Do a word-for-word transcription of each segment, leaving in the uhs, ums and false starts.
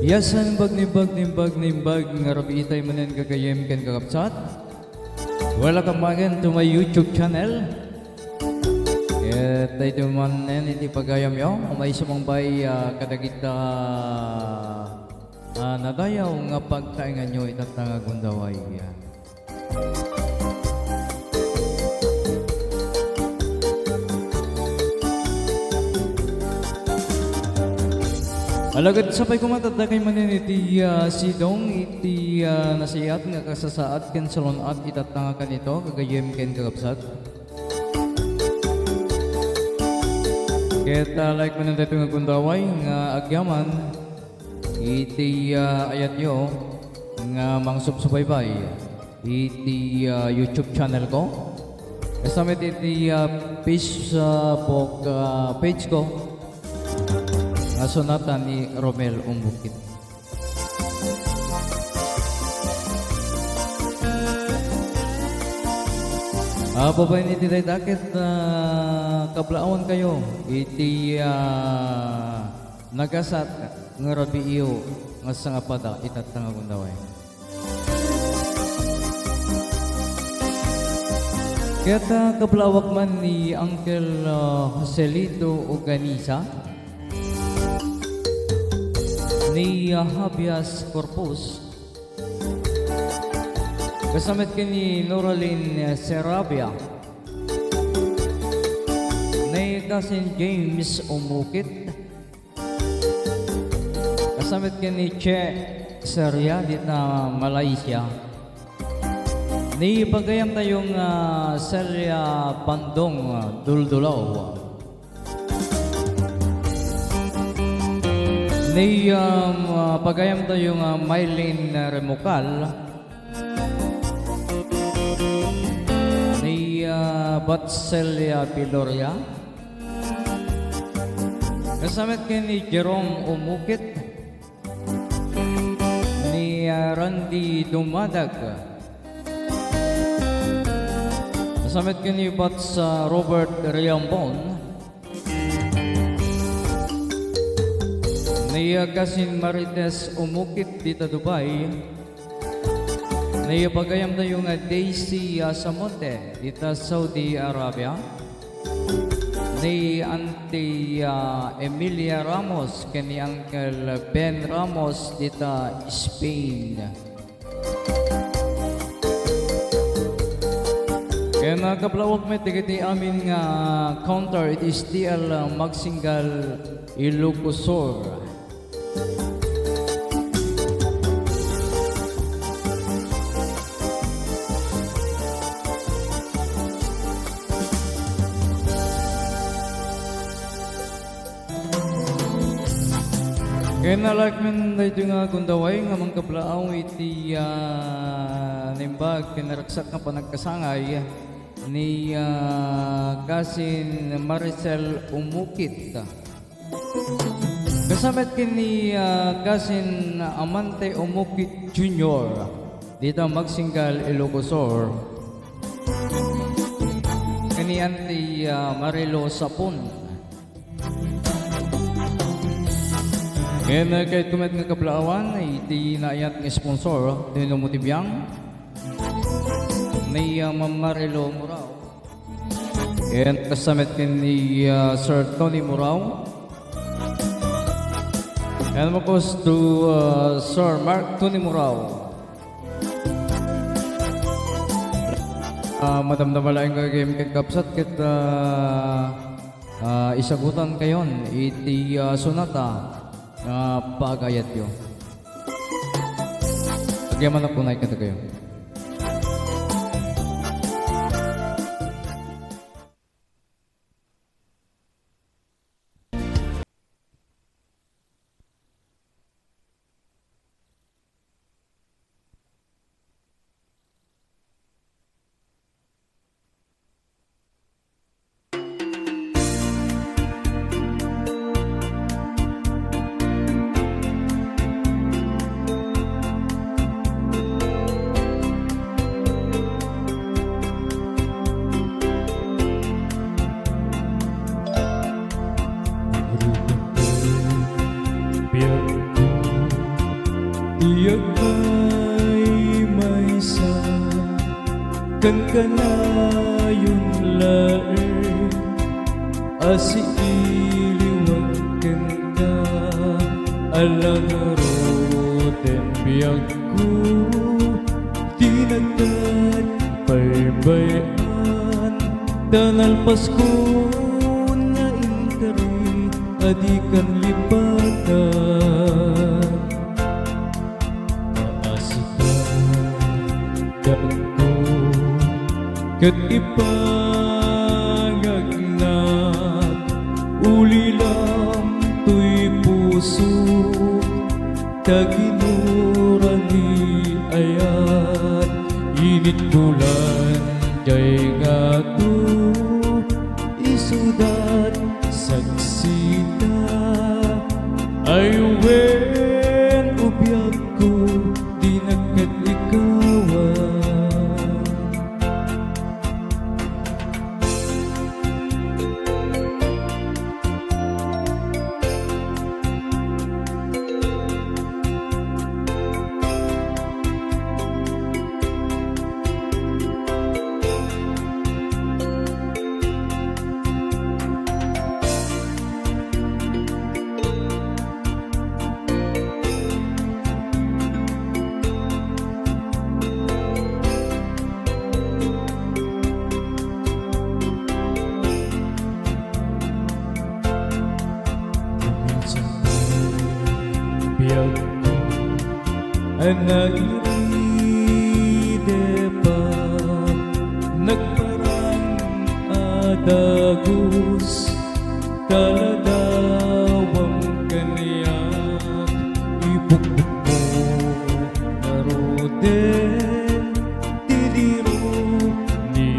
Yes, naimbag, naimbag, naimbag, naimbag nga rabii tayo manen gagayyem ken kakabsat. Welcome again to my YouTube channel. Ket daytoy manen iti pagayamyo, umay sumangbay, ah, kadagita, ah, nadayaw nga pagtaenganyo itatta nga gundaway. Alagad sapay koma, adda kay manen iti, ah, sidong iti, ah, nasayaat nga kasasaad ken salun-at itatta nga kanito, gagayyem ken kakabsat. Ket, ah, like manen daytoy nga gundaway nga agyaman iti, ah, ayatyo nga mangsubsubaybay iti, ah, YouTube channel ko. Kasta met iti, ah, Facebook, ah, page ko. Nga Sonata ni Romel Umbukit. Ah, babaen iti dayta ket, ah, kablaawan kayo iti, ah, nagasat nga rabiiyo nga sangapada itatta nga gundaway. Ket, ah, kablaawak man ni Uncle, ah, Joselito Oganisa, ni, ah, Javias Corpus, kasta met ken ni Noralyn, ah, Sarabia, ni Cousin James Umukit, kasta met ken ni Che Seria dita Malaysia, ni pagayam tayo nga Celia Bandong, ah, Duldulaw. Ni, um, ah, pagayam tayo nga Mylene Remocal, ni, ah, Batselia Piloria, kasta met ken ni Jerome Umukit, ni, ah, Randy Dumadag, kasta met ken ni Bats, ah, Robert Riambon, ni, ah, Cousin Marites Umukit dita Dubai, ni pagayam tayo nga Daisy, ah, Samonte dita Saudi Arabia, ni Auntie, ah, Emilia Ramos ken ni Uncle Ben Ramos dita Spain. Ken, ah, kablawak met dagiti amin nga counter iti S T L, ah, Magsingal, Ilocos Sur. Ken nalagmen daytoy nga gundaway nga mangkablaaw iti, ah, naimbag ken naragsak nga panagkasangay ni, ah, Cousin Maricel Umukit. Kasta met ken ni, ah, Cousin Amante Umukit Junior dita Magsingal, Ilocos Sur. Ken ni Auntie, ah, Marilo Sapon. Ken, ah, kayatko met nga kablaawan iti naayat nga sponsor, Dino Motibiang, ni, ah, Ma'am Marilo Murao. Ken kasta met ken ni, ah, Sir Tony Murao. And of course to, ah, Sir Mark Tony Murao. Ah, madamdama laeng nga gayam ken kabsat ket, ah, ah, isagutankayon iti, ah, sonata nga pagayatyo. Agyamanak unay kadakayo. Biag pay maysa, kankanayon laeng a siiliwag kenka, ala ngaruden biagko, dinak ket baybay-an, ta nalpaskon nga inkari a dikan lipatan. Maasikan, biagko, ket ipangagnak, ulilam toy pusok, ta ginurani ayat, init bulan jay ngato, isudat saksita. Ay wen, o biagko, dinak ket ikawan. Biagko, a nairidepa, nagparang a dagus, taladawam kaniak, ibukbukmo ngaruden ti diro ni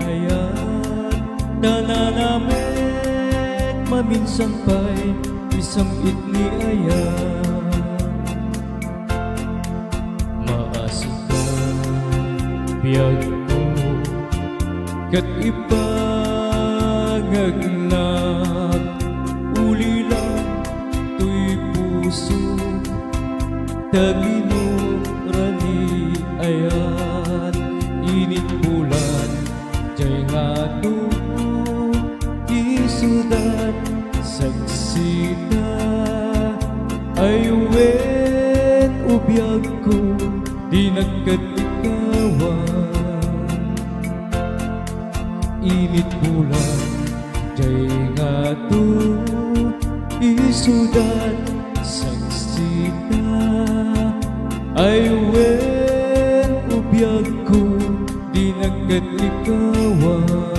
ayat, ta nanamek maminsan pay ti sam-it ni ayat. Maasikan, biagko, ket ipangagnak, ulilam toy pusok, ta ginurani ayat, init bulan jay ngato, isudat saksita. Ay wen, o biagko, dinak ket ikawan. Init bulan jay ngato, isudat saksita. Ay wen, o biagko, dinak ket ikawan.